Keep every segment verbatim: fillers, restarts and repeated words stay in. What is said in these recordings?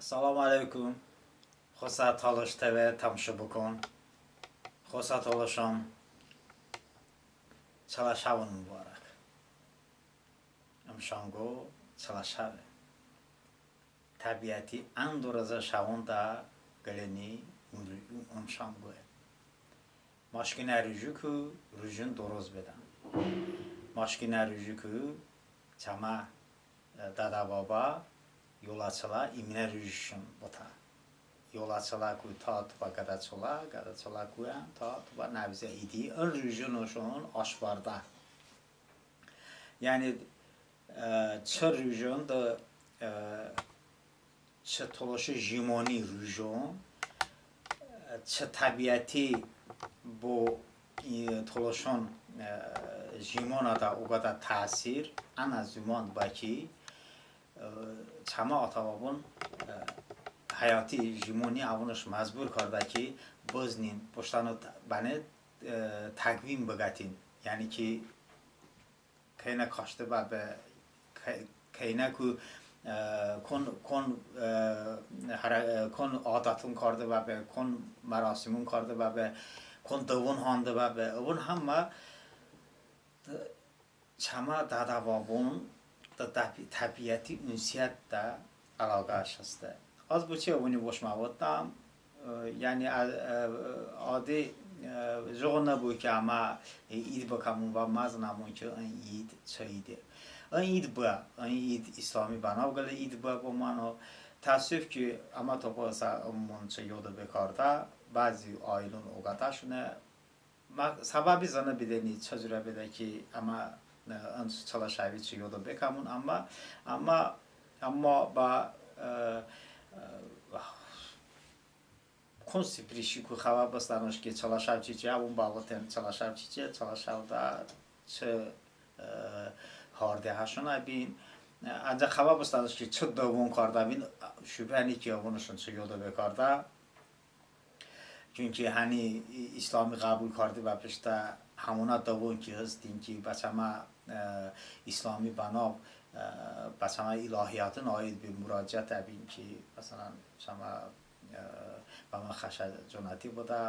Səlomu ələykum. Xosə Tolış TV təmşo bıkən. Xosə tolışon, Çılə şəvon mubarək. Imşanqo Çılə şəve. Təbiəti ən dırozə şəvonədə qıləyni ım, ımşanqoye. Maşkinə rujiku rujon dıroz bedən. Maşkinə rujiku çəmə, e, dədə-bobə yolə çılə iminə rujışon bıdə. Yolə çıləku ta tobə qədə çılə, qədə çıləku ən ta tobə Nəvuzə idi. In rujonışon aşvardə. Yəni, e, çı rujon de, e, çı tolışi jimoni rujon, e, çı təbiəti bo, e, tolışon, e, jimonədə oqədə təsir, ənə zəmon bə ki, e, çəmə ata-bobon, e, həyoti jimoni əvonış məcbur kardə ki, bızının, boştəni bənə, e, təqvim bıqətin. Yəni ki, kəynə kaşte bəbe, kəy-, kəynəku, e, kon, kon, e, hərə-, e, kon adəton karde bəbe, kon mərasimon karde bəbe, kon dıvon hande bəbe. Əvon həmmə, e, çəmə dədə-bobon de təbi-, təbiəti ünsiyyətədə əlaqəş heste. Az boçi əvoni bo şımə votdəm, e, yəni, e, e, adi, e, jıqo nıbu ki, əmə, e, id bıkəmon və məzınəmon ki, ın id çı ide. In id bıə, ın id İslami bənav qılə id bıə bo mıno. Təəssüf ki, əmə tobə ısə ımon çı yodo bekardə, bəzi ailon oqətəşone, mə-, səbəbi zıne bedəni, çı curə bedə ki, əmə, e, ın Çılə şəvi çı yodo bekəmon, əmma, əmma, əmma bə, e, e, kon sipirişiku xəbə bıstənış ki, Çılə şəv çiçe, əvon bəvoten Çılə şəv çiçe, Çılə şəvədə çı, e, harde həşonə bin. Əncəx xəbə bıstənış ki, çı dıvon kardə bin, şubhə ni ki, əvonışon çı yodo bekardə. Çünki həni İ-, İslami ğəbul karde bəpeştə həmonə dıvon ki hestin ki, bə çəmə, e, İslami bənav, e, bə çəmə ilahiyyəton aid be muraciət əbin ki, məsələn, çəmə, e, bəmə xəşəconəti bıdə,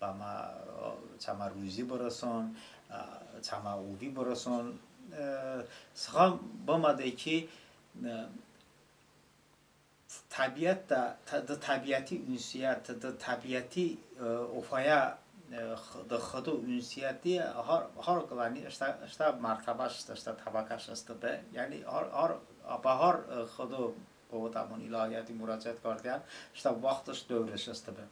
bəmə, e, çəmə ruzi bırəson, e, çəmə ovi bırəson, e, sıxan bımədə ki, e, təbiətədə, tə-, de təbiəti ünsiyyət, de təbiəti, e, ofəyə, e, x-, de Xıdo ünsiyyəti har, har qıləni ıştə, ıştə mərtəbəş heste, ıştə təbəqəş heste be. Yəni har, har, bə har, e, Xıdo, bıvotəmon, ilahiyyəti muraciət kardeyən ıştə vaxtış, dövrış heste be.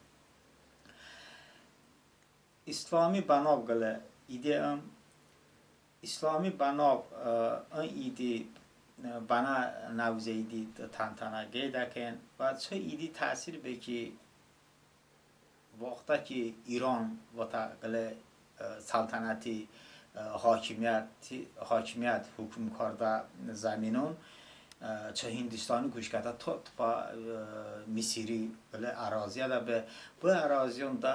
İslami bənav qılə idi ım, İslami bənav, e, ın idi, e, bənə Nəvuzə idi təntənə qeyd əkən və çı idi təsir be ki, vaxtə ki İron votə qılə, e, səltənəti, e, hakimiyyəti, hakimiyyət hukm kardə zəminon, e, çı Hindistoni kuşkədə tot bə, e, Misiri qılə əraziyədə be, bı əraziyonədə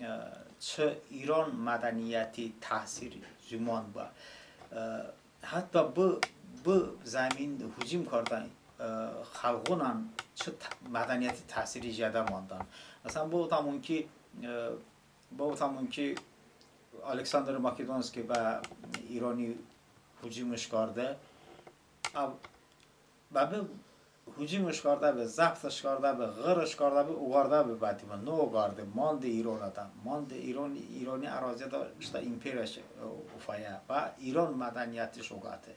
e, çı İron mədəniyyəti təsir zəmon bə. E, hətta bı, bı zəmin hucum kardən, e, xəlğonən çı t-, mədəniyyəti təsiri jədə mandən. Məsələn, bıvotəmon ki, e, bıvotəmon ki, Aleksandr Makedonski bə İroni hucumış kardə. Əv-, bəbe hucumış kardəbe, zəbtış kardəbe, ğırış kardəbe, oqardəbe bə dime, nıoqarde, mande İronədə, mande İron, İroni əraziyədə ıştə imperiyaş, e, ofəyə və İron mədəniyyətış oqəte.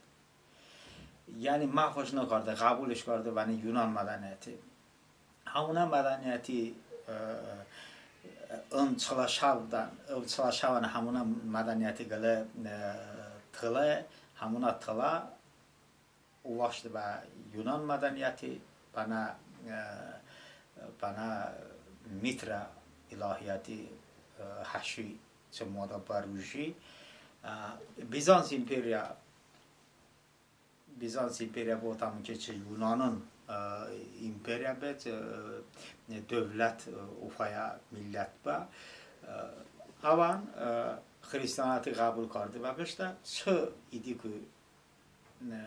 Yəni məhvış nıkarde, ğəbulış karde bənə Yunan mədəniyyəti. Həmonə mədəniyyəti, e, ın Çılə şəvədən, ın Çılə şəvən həmonə mədəniyyəti qılə, e, tılə, həmonə tılə ovaşte bə Yunan mədəniyyəti, bənə, e, bənə Mitrə ilahiyyəti, e, həşi çı moədə bə ruji, e, Bizans imperiya, Bizans imperiya bıvotəmon ki, çı Yunanon, e, imperiya be, çı, e, dövlət, e, ofəyə millət bə. E, əvən, e, xristianəti ğəbul karde bəpeştə çı idiku, e,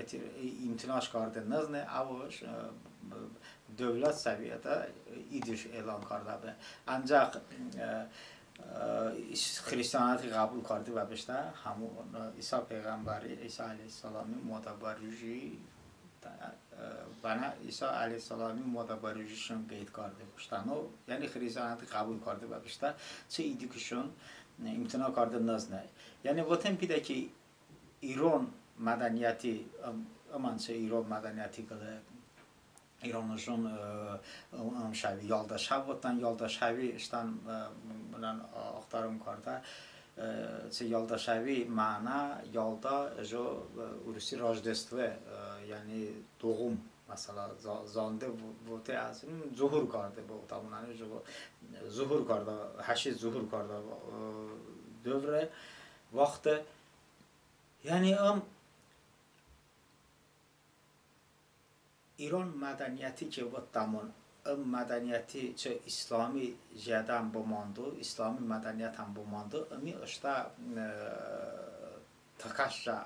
eti-, imtinoş karde nızne, əvış, e, dövlət səviyyədə idış elan kardəbe. Ancəx, e, e, xristianəti qəbul karde bəpeştə həmon, e, İsa peyğəmbəri, İsa əleyhissəlomi moədə bə ruji, e, bənə İsa əleyhissəlomi moədə bə rujişon qeyd karde bəpeştə. No, yəni xristianəti qəbul karde bəpeştə çı idikışon, e, imtina karde nıznəy. Yəni votem pidə ki, İron mədəniyyəti, ım, ımən çı İron mədəniyyəti qılə İronıjon, e, ım, ım şəvi Yalda şəv votən, Yalda şəvi ıştən, e, mınən axtarım kardə, e, çı Yalda şəvi məno Yalda, jo, e, urusi Rojdestvo, e, yəni doğum, məsələ, za-, zande vo-, vote əzım, zuhur karde, bo, tamam, yəni, jo, zuhur kardə, həşi zuhur kardə, e, dövre, vaxte, yəni, ım, İron mədəniyyəti ki votəmon, ım mədəniyyəti çı İslami jiyədən bımando, İslami mədəniyyətən bımando, ımi ıştə, e, tıkaşə,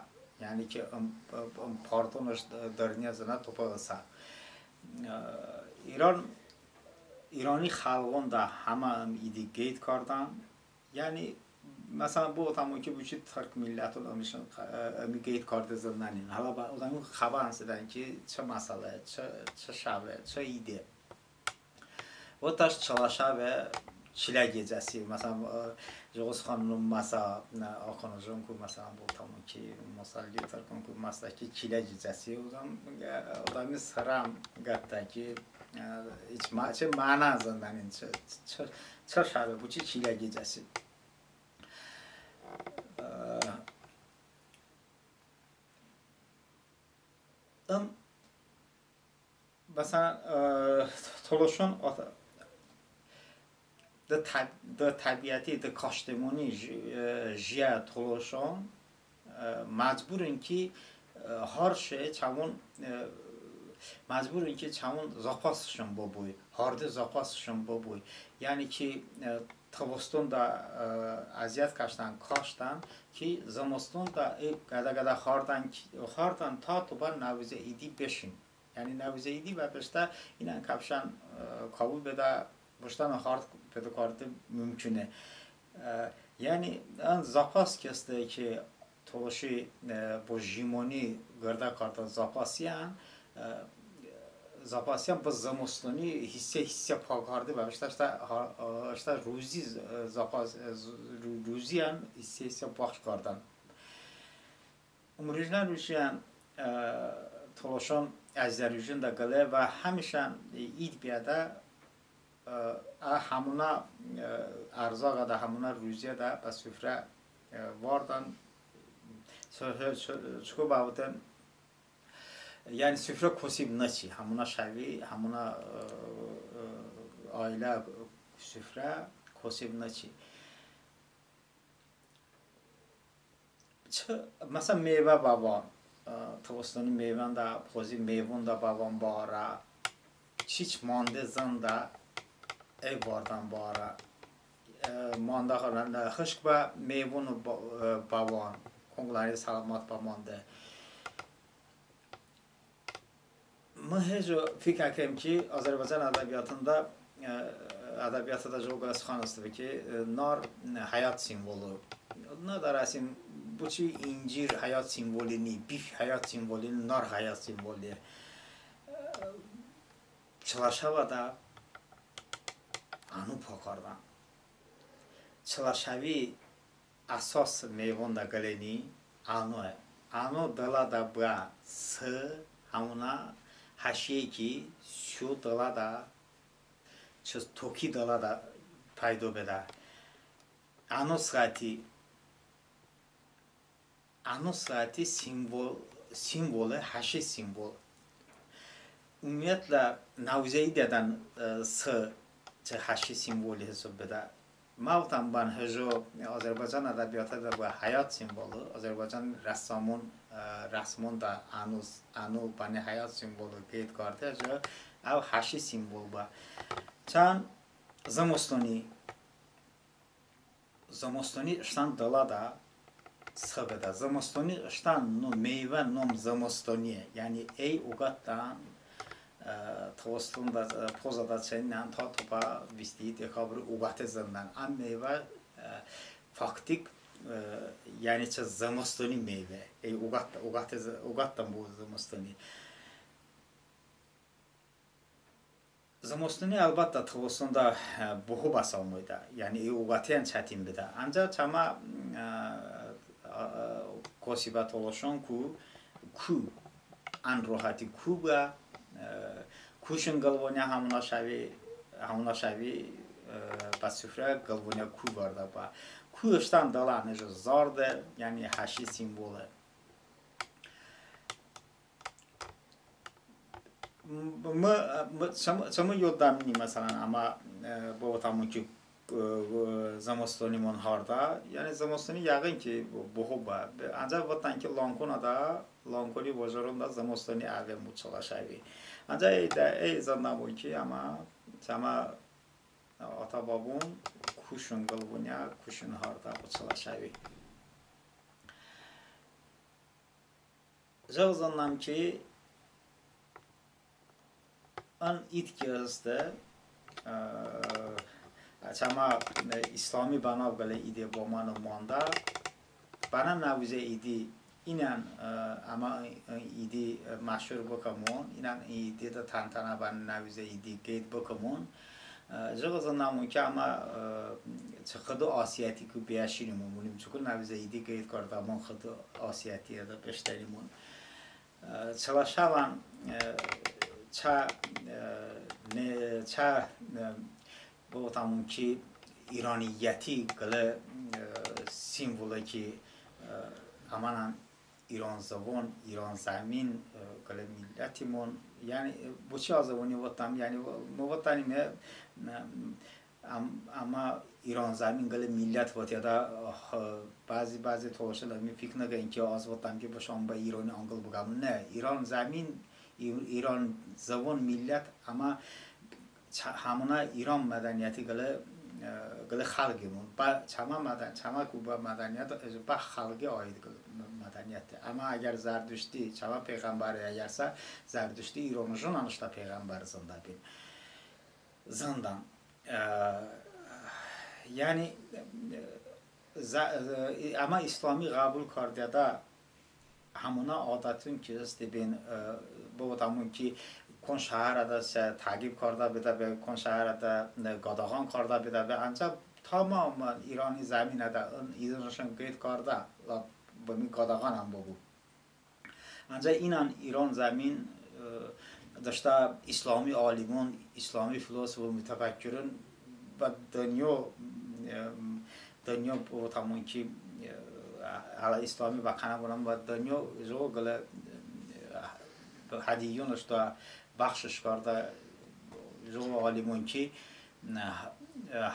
yəni ki ım, ım, ım pardonış dırniyə zınə tobə ısə. E, İron, İroni xəlğonədə həmə ım idi qeyd kardən, yəni, məsələn, bıvotəmon ki, boçi tırk milləton ımi, ımi qeyd karde zındənin. Hələ bə odəmon xəbə nısedən ki, çı məsələ, çı, çı şəve, çı ide. Votəş Çılə şəve, Çilə gecəsi. Məsələn, e, jıqo sıxanım məsə, e, Akınıjonku, məsələn, bıvotəmon ki, məsələn, Lüterkonku məsə ki, Çilə gecəsi. Odəm, e, odəmi sırəm qətə ki, e, hiç mə-, çı məno zındənin, çı, çı, çı şəve, boçi Çilə gecəsi. Ə, ım, məsələn, ə, tolışon ot-, de təb-, de təbiəti, de kaştemoni ji-, ə, jiyə tolışon, ə, məcburin ki, ə, har şey çəvon, ə, məcburin ki, çəvon zapasışon bıbu, harde zapasışon bıbu. Yəni ki, ə, tıvıstonədə, ə, əziyyət kəşdən, kaştən ki, zımıstonədə, ə, qədə-qədə hardən ki, hardən ta tobə Nəvuzə idi beşin. Yəni Nəvuzə idi bəpeştə inən kəfşən, ə, kəvul bedə, bıştən hard pedo karde mumkune. Ə, yəni ın zapas ki heste ki, tolışi, ə, bo jimoni qırdə kardə zapasiyən, ə, zapasiyən bı zımıstoni hissə-hissə pa karde bəpeştə ıştə ha-, ə, ıştə ruzi, ə, zapas, ə, z-, ru-, ruziyən hissə-hissə baxş kardən. Imrujnə rujiyən, ə, tolışon əzizə rujonədə qıləy və həmişən, ə, id biyədə, ə, ə, həmonə, ə, ərzağədə, həmonə ruziyədə bə sufrə, ə, vardən, çı-, çı-, çoko bəvoten, yəni sufrə kosib nıçi, həmonə şəvi, həmonə, ə, ə, ailə sufrə kosib nıçi. Çı, məsələn, mevə bəvon, ə, tıvıstoni mevonədə, pozi mevonədə bəvon barə, çiç mande zındə, əy vardən barə, ə, mandə xışk bə mevon bə-, ə, bəvon, konqləni səlomət bəmande. Mı hejo fikr əkəm ki, Azərbaycan ədəbiyyatında, ə, ədəbiyyatədə jıqo qılə sıxan heste ki, ə, nar, ə, həyat simvolu. Nıdərəsin, boçi incir həyat simvoli ni, bif həyat simvoli ni, nar həyat simvoli. Ə, Çılə şəvədə əno pa kardən. Çılə şəvi əsos mevonədə qıləyni ənoye. Əno dılədə bıə sı, həmonə həşiye ki, su dılədə, çı toki dılədə pəydo bedə. Əno sıəti, əno sıəti simvol, simvole, həşi simvol. Umumiyyətlə, Nəvuzə idədən, ə, sı çı həşi simvoli hisob bedə. Mı votəm bən hejo Azərbaycan ədəbiyyatədə bıə həyat simvolu, Azərbaycan rəssamon, ə, rəsmonədə əno, əno bənə həyat simvolu qeyd karde, hejo əv həşi simvol bə. Çan zımıstoni, zımıstoni ıştən dılədə sı bedə. Zımıstoni ıştən no meyvə nom zımıstoniye. Yəni əy oqətən Tolıstonədə, pozədə çəynən ta tobə visti dekabri oqəte zındən. Im meyvə faktik, yəni çı zımıstoni meyvə. Oqətdən bo zımıstoni. Zımıstoni əlbəttə tolıstonədə boho bəs omeydə, yəni oqətən çətin bedə. Əncəx çəmə kosibə tolışonku ku, ən rohəti ku bıə, kuşon qılvonə həmonə şəvi, həmonə şəvi bə sufrə qılvonə ku vardə bıə. Ku ıştən dıləniş zarde, yəni həşi simvole. Mı, mı, çımı, çımı yodəmoni, məsələn, əmə bıvotəmon ki, zımıstonimon hardə, yəni zımıstoni yəğin ki boho bə. Əncəx bıvotən ki Lankonədə, Lankoni vojaronədə zımıstoni əve mı Çılə şəvi. Əncəx əy zındəmon ki əmə, çəmə ata-bobon kuşon qılvonə, kuşon hardə bı Çılə şəvi. Jıqo zındəm ki ın id ki heste, çəmə İslami bənav qılə idi bo əmə mandə. Bənə Nəvuzə idi, iyən əmə ın idi məşhur bıkəmon, iyən ın ididə təntənə bənə Nəvuzə idi qeyd bıkəmon. Jıqo zındəmon ki əmə çı Xıdo asiyyətiku beəşirimon, bınəm çoko Nəvuzə idi qeyd kardəmon Xıdo asiyyətiədə beşdərimon. Çılə şəvən çə, çə, bıvotəmon ki İroniyyəti qılə simvole ki əmənən İron zıvon, İron zəmin qılə millətimon, yəni boçi az zıvoni votdəm, yəni mı votdənim əmə İron zəmin qılə millət voteədə, bəzi, bəzi tolışon ımi fik nıkən ki az votdəm ki bəşon bə İroni anqıl bıkəmon. Ne, İron zəmin, İron zıvon millət əmə həmonə İron mədəniyyəti qılə, qılə xəlqimon. Bə çəmə mədən-, çəməku bə mədəniyyət bə xəlqi aid qılə mədəniyyətdir. Əmə əgər Zərduşti çəmə peyğəmbəri əgərsə, Zərduşti İronıjonən ıştə peyğəmbər zındəbin. Zındən. Yəni əmə İslami ğəbul kardeədə həmonə adəton ki hestebin, bıvotəmon ki kon şəhərədəsə təğib kardə bedəbe, kon şəhərədə qadağan kardə bedəbe, əncəx tamomən İroni zəminədə ın idonışon qeyd kardə, bımi qadağanən bıbu. Əncəx iyən İron zəmin dıştə İslami alimon, İslami filosofon, mutəfəkkiron bə dınyo, dınyo bıvotəmon ki hələ İslami bə kəno bıvotəm, bə dınyo jıqo qılə hədiyonış doə, bəxşış kardə jıqo alimon ki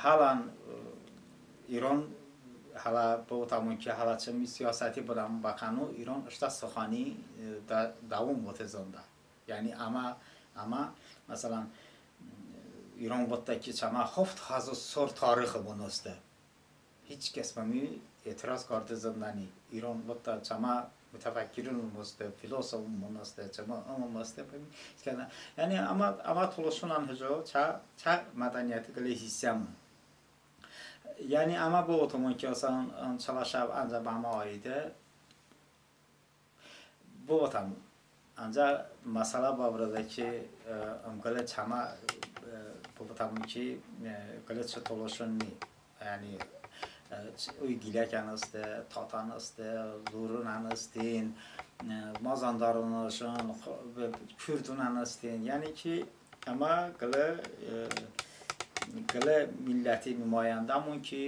hələn İron hələ bıvotəmon ki hələ çəmə siyosəti bınəmon bə kəno, İron ıştə sıxani dəvom vote zındə. Yəni əmə, əmə məsələn İron votdə ki çəmə haft həzo sor tarixımon heste. Hiç kəs bımi etiroz karde zındəni. İron votdə çəmə mutəfəkkironımon heste, filosofımon heste, çəmə ımımon heste, bımi. Yəni əmə, əmə tolışonən hico çə, çə mədəniyyəti qılə hissəmon. Yəni əmə bıvotəmon ki əslən Çılə şəv əncəx bə əmə aide. Bıvotəm, əncəx məsələ bə vırədə ki ım qılə çəmə, bıvotəmon ki qılə çı tolışon ni. Yəni əy qiləkən heste, tatən heste, luronən hestin, Mazandaronışon, kurdonən hestin. Yəni ki əmə qılə, qılə milləti numayəndəmon ki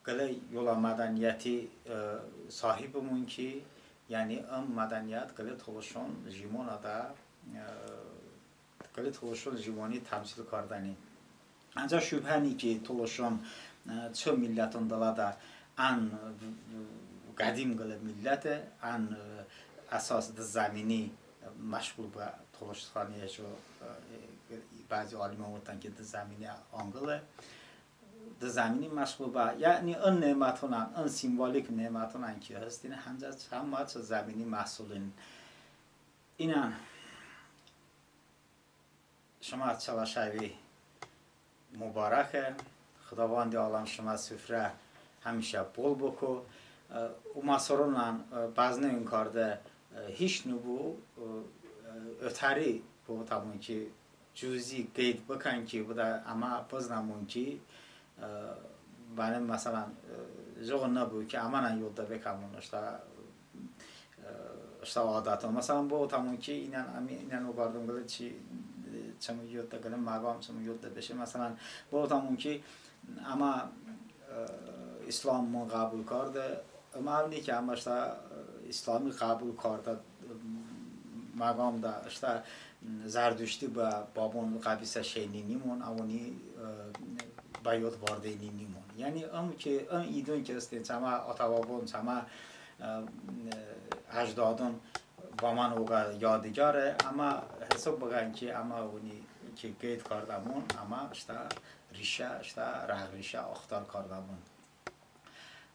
qılə yolə mədəniyyəti sahibimon ki, yəni ım mədəniyyət qılə tolışon jimonədə, qılə tolışon jimoni təmsil kardəni. Əncəx şubhə ni ki tolışon çı milləton dılədə ən qədim qılə milləte, ən əsos dı zəmini məşğul bıə tolışon, bəzi alimon votdən ki dı zəmini anqıle. Dı zəmini məşğul bıə. Yəni ın nemətonən, ın simvolik nemətonən ki hestin, həncə çəmə çı zəmini məhsulin. İnən Şımə Çılə şəvi mubarəke. Xıdavandi aləm şımə sufrə həmişə bol bıko. Umə soronən bəzne ın kardə hiç nıbu. Ötəri bıvotəmon ki, cuzi qeyd bıkən ki, bıdə əmə bızınəmon ki, bənim, məsələn, jıqo nıbu ki, əmənən yodo bekəmon ıştə ıştə adəton. Məsələn, bıvotəmon ki, ınən, əmi, ınən oqardım qılə çi, çımı yodo qılə məqam çımı yodo beşe. Məsələn, bıvotəmon ki, əmə İslamımon ğəbul kardə. Im əv ni ki, əmə ıştə İslami ğəbul kardə məqamdə ıştə Zərduşti bə babon ğəbisə şeninimon, əvoni bə yod vardeninimon. Yəni ım ki, ım idon ki hestin, çəmə ata-babon, çəmə əcdodon bəmə oqə yodqore. Əmə hisob bıkən ki, əmə əvoni ki qeyd kardəmon, əmə ıştə rişə, ıştə rəğ-rişə axtar kardəmon.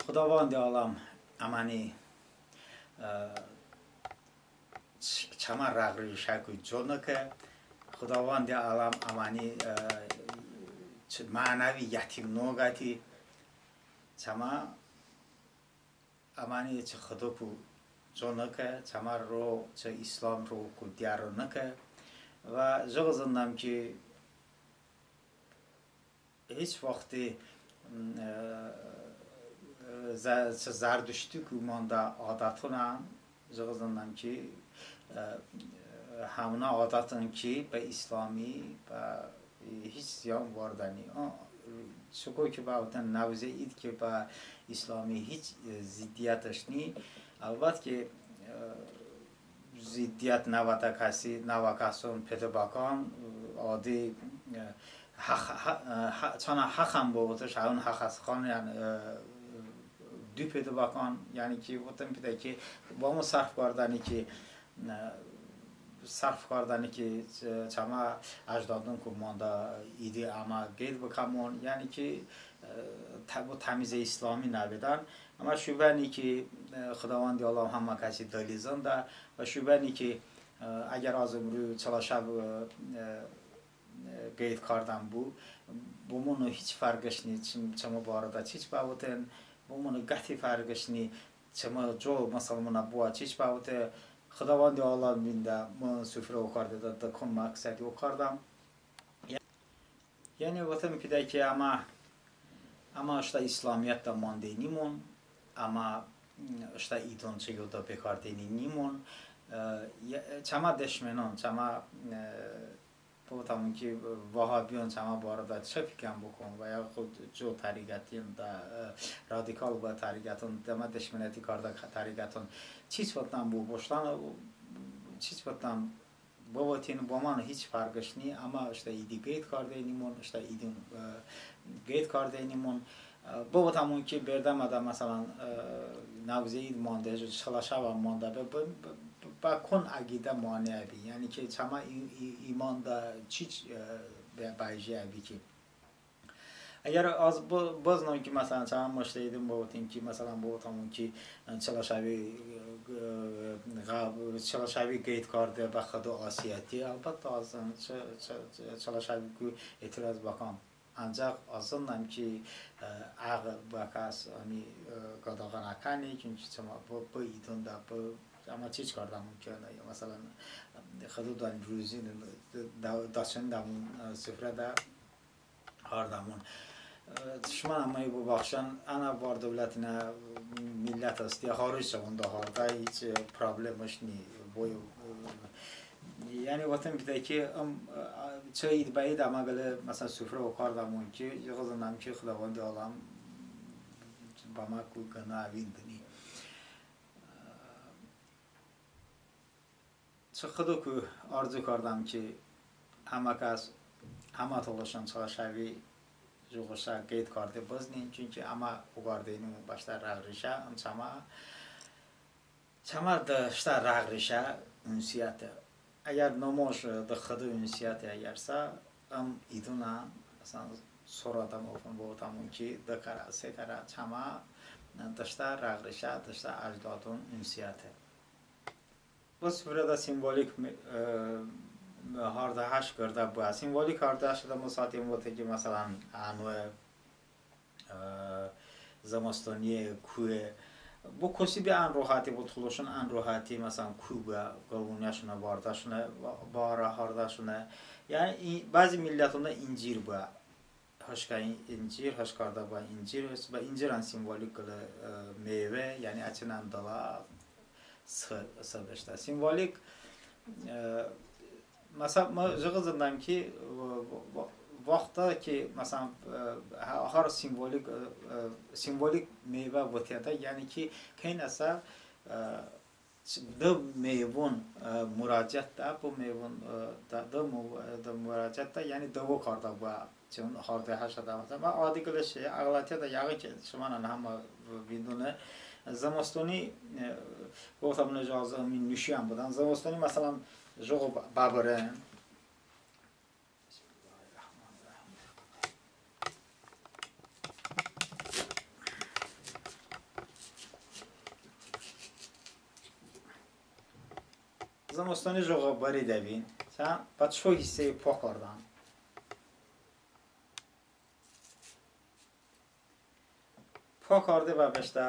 Xıdavandi aləm əməni çəmə rəğ-rişəku co nıkə. Xıdavandi aləm əməni mənəvi yətim nıqəti. Çəmə əməni çı Xıdoku co nıkə, çəmə ro çı İslam roku diyəro nıkə. Və jıqo zınəm ki, hiç vaxti çı Zərduştiku mandə adətonən, jıqo zınəm ki, həmonə adəton ki, bə İslami bə hiç ziyon vardəni. Çoko ki bəvoten Nəvuzə id ki bə İslami hiç ziddiyyətış ni. Əlbət ki, ziddiyyət nəvə tə kəsi, nəvə kəson pedo bəkan, adi çanə həxən bıvotış, əvon həxə sıxan, yəni du pedo bəkan, yəni ki, votem pidə ki, bəmı sərf kardəni ki, sərf kardəni ki, çəmə əcdodonku mandə idi əmə qeyd bıkəmon, yəni ki, bu təmizə İslami nəbedən. Əmə şubhə ni ki, Xıdavandi aləm həmə kəsi dıli zındə. Və şubhə ni ki, əgər az ımru Çılə şəv qeyd kardəm bu, bımıno hiç fərqış ni çımı barədə çiç bəvoten, bımıno qəti fərqış ni çımı co mısılmonə bıə çiç bəvote. Xıdavandi aləm vində mı sufrə okardədə de kom məqsədi okardəm. Yəni votem pidə ki, əmə, əmə ıştə İslamiyyətədə mandeninimon, əmə ıştə idon çı yodo bekardeninimon. Çəmə deşmenon, çəmə bıvotəmon ki, vəhabiyon çəmə barədə çı fikən bıkən və yaxud co təriqətiyondə, radikal bıə təriqəton, çəmə deşmenəti kardə təriqəton çiç votdən bu, boştən çiç votdən bıvotin, bımıno hiç fərqış ni. Əmə ıştə idi qeyd kardeninimon, ıştə idon qeyd kardeninimon. Bıvotəmon ki, berdəmədə, məsələn, Nəvuzə id mandə, Çılə şəvən mandə, bə kon əqidə maneə bi, yəni ki, çəmə imandə çiç bə ijə əbi ki. Əgər az bızınəm ki, məsələn, çəmə mıctəhidon bıvotin ki, məsələn, bıvotəmon ki, Çılə şəvi Çılə şəvi qeyd karde bə Xıdo asiyəti, əlbəttə az Çılə şəviku etiroz bəkan. Ancaq az zınəm ki, əğıl bə kəs ımi qadağan əkəni, çünki çəmə bı idonədə bı əmə çiç kardəmon ki, məsələn, Xıdodən ruzi dəçındəmon sufrədə hardəmon. Şımə əmə bıbaxşən, ənə var-dövlətinə millət heste, har çəvonədə hardə, hiç problemış ni. Boy, yəni votem pidə ki, çı id bə id əmə qılə, məsələn, sufrə okardəmon ki, jıqo zınəm ki, Xıdavandi aləm bəməku qınə əvindəni. Çı Xıdoku arzu kardəm ki, həmə kəs, həmə tolışon Çılə şəvi jıqo şə qeyd karde bızınin, çünki əmə oqardenin bəştə rəğ-rişə, ım çəmə, çəmə dı ıştə rəğ-rişə ünsiyəte. Əgər nımoş dı Xıdo ünsiyəte əgərsə, ım idonən, məsələn, sorədəm ofın bıvotəmon ki, dı kərə, se kərə, çəmə dı ıştə rəğ-rişə, dı ıştə əcdodon ünsiyəte. Bı sufrədə simvolik Harde haş qırdə bıə. Simvolik harde haşədə mı sati vote ki, məsələn, ənoe, e, zımıstoniye, kuye. Bo kosibi ən rohəti, bo tolışon ən rohəti, məsələn, ku bıə, qıloniyəşone, vardəşone, ba-, bə harde haşone. Yəni, i-, bəzi millətonədə incir bıə. Hışkə in-, incir, hışk kardə bıə incir, və incirən simvolik qılə, e, meyvə, yəni əçəynən dılə, sı-, sıd ıştə. Simvolik, e, məsələn, mı jıqo zındəm ki, v-, v-, vaxtədə ki, məsələn, e, ha-, har simvolik, e, e, simvolik meyvə voteədə, yəni ki, kəynəsə, e, dı meyvon, e, muraciətədə, bı meyvon, e, dı, dı mu-, e, dı muraciətədə, yəni dıvo kardə bıə, çı harde haşədə. Məsələn, mı adi qılə şey, əğlətiyədə yəğin ki, şımənən həmə vidone, zımıstoni, e, qıvotəmon jıqo zımi nuşiyən bıdən. Zımıstoni, məsələn, jıqo bə-, bəbırin. Zımıstoni jıqo bıri dəbin. Sən bə ço hissə po kardən. Po karde bəpeştə,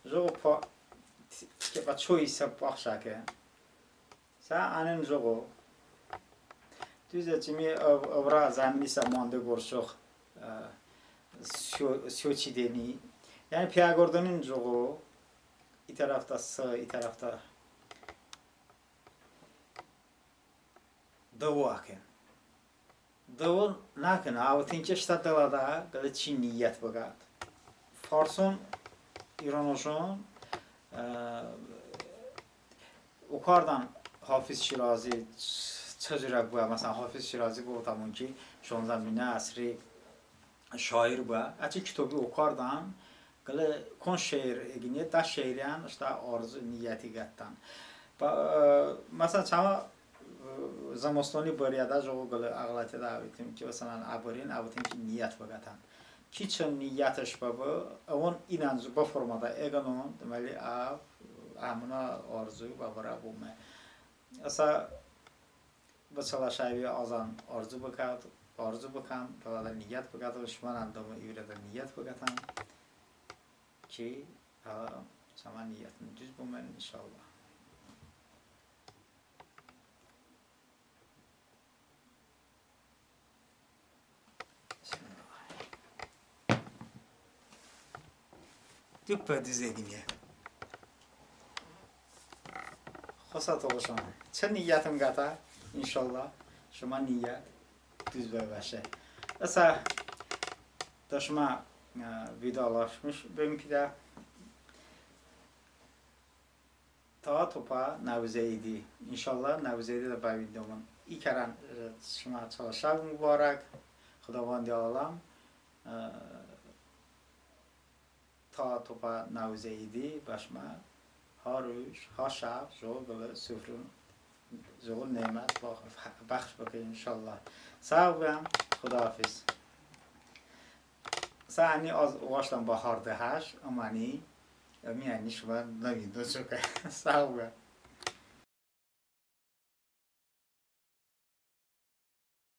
jıqo po, ki bə ço hissə baxşə ki. Sə ənən jıqo. Düze çımi ov-, ovrə zəmini sə mande qorşox, e, syo-, syo çidəni. Yəni piyə qordənin jıqo, i tərəfədə sı, i tərəfədə dıvo əkən. Dıvo nəkən, əvotin ki ıştə dılədə qılə çi niyyət bıkət. Farson, ironıjon, e, okardən Hafiz Şirazi, ç-, çı curə bıə, məsələn, Hafiz Şirazi bıvotəmon ki, şonzəminə əsri şair bıə. Əçəy kitobi okardən, qılə kon şeir eqıniye, də şeirən ıştə arzu, niyyəti qətən. Bə-, e, məsələn, çəmə, e, zımıstoni bıriyədə jıqo qılə əğlətiyədə əvotim ki, məsələn, əbırin, əvotin ki niyyət bıqətən. Ki çı niyyətış bıbu, əvon inən bı formədə eqınon, deməli, əv, əmonə arzu bə vırə bome. Isə bı çələ şəvi azən arzu bıkət, arzu bıkən, dılədə niyyət bıkət, şımənən dı i vırədə niyyət bıkətən ki, hələ çəmə niyyətim düz bıbən, inşallah. Düpbə düz eqıniye. Xosə tolışon. Çı niyyətim qətə, inşallah, şımə niyyət düz bəbe. Isə de şımə, e, vidalaşmış bim pidə. Ta tobə Nəvuzə idi. İnşallah Nəvuzə idiədə bəvindomon. İ kərən, e, şımə Çalə şəv mubarək. Xıdovəndi aləm, e, ta tobə Nəvuzə idi bə şımə ha ruj, ha şəv jıqo qılə sufron, jıqo nemət bəx-, bəxş bıkə, inşallah. Sağ bıbən, xıdohafiz. Sə əni az vaştəm bə harde haş, ıməni, ımi əni şımə nıvindo çokə. Sağ bıbən.